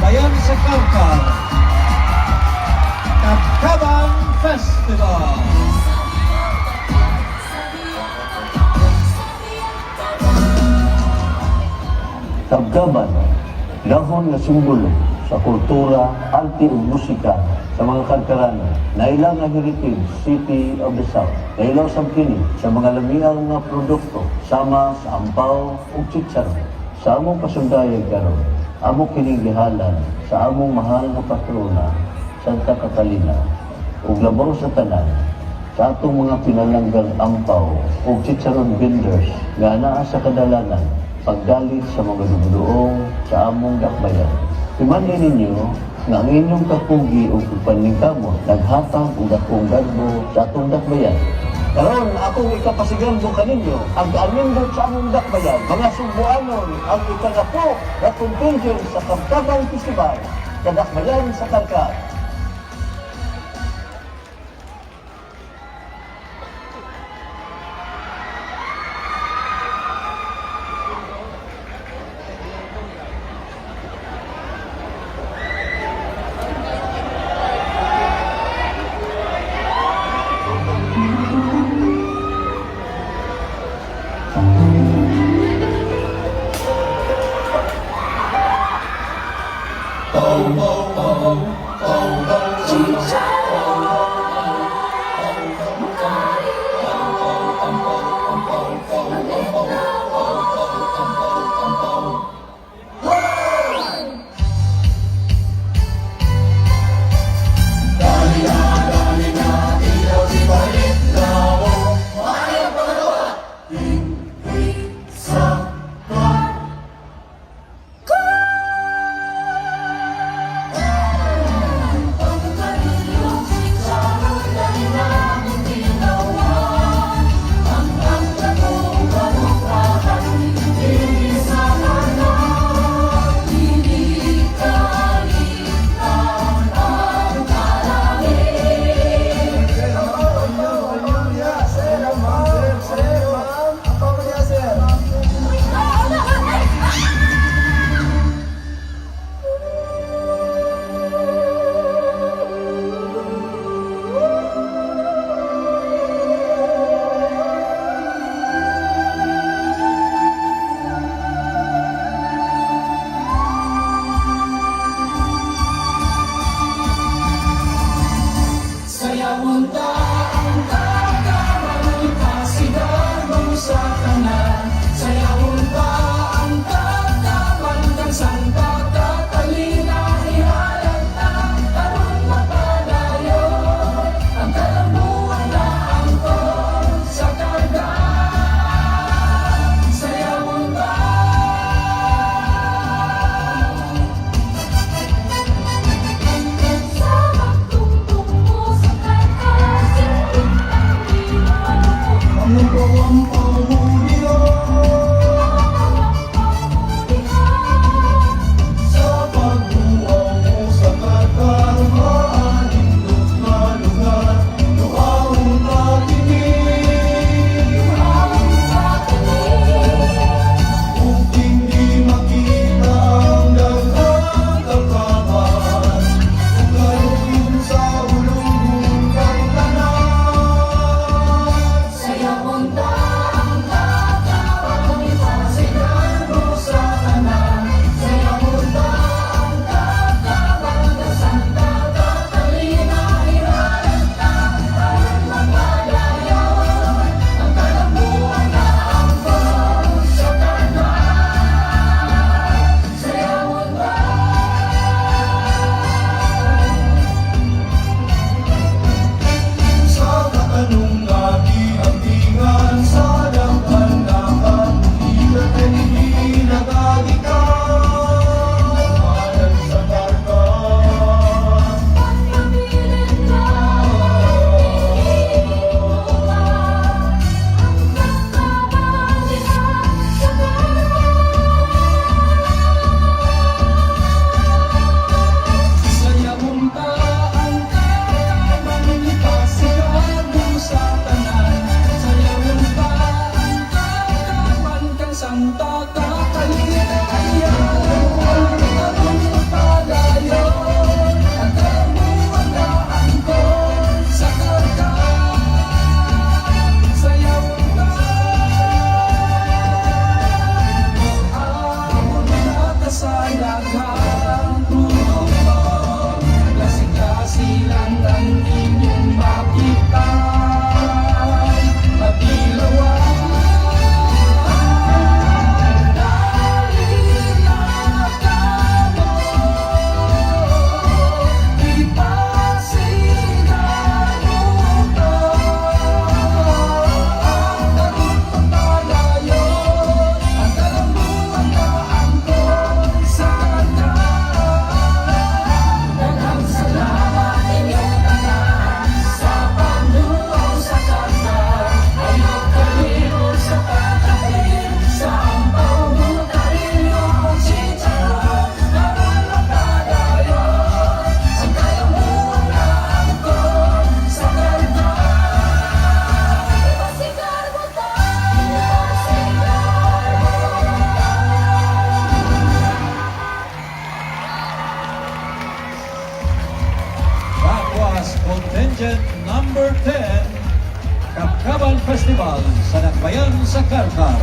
Dakbayan sa Carcar. Kabkaban Festival. Kabkaban, dahon nga simbolo sa kultura, arte ug musika sa mga Karkarano. Naila nga heritage city of the South. Nailaw sab kini sa mga lamiang nga produkto sama sa ampaw ug chicharon. Sa among pasundayag karon, amo kining gihalad sa among mahal nga patrona, Santa Catalina, ug labaw sa tanan sa atong mga pinalanggang ampaw ug chicharon vendors nga naa sa kadalanan pagdalit sa mga dumuduong sa among dakbayan. Timan-i ninyo nga ang inyong kakugi ug pagpaningkamot naghatag og dakong garbo sa atong dakbayan. Karon akong ikapasigarbo kaninyo ang kaanindot sa among dakbayan, mga Sugbuanon, ang ikagapo na contingent sa Kabkaban Festival sa Dakbayan sa Carcar. As contingent number 10, Kabkaban Festival sa Dakbayan sa Carcar.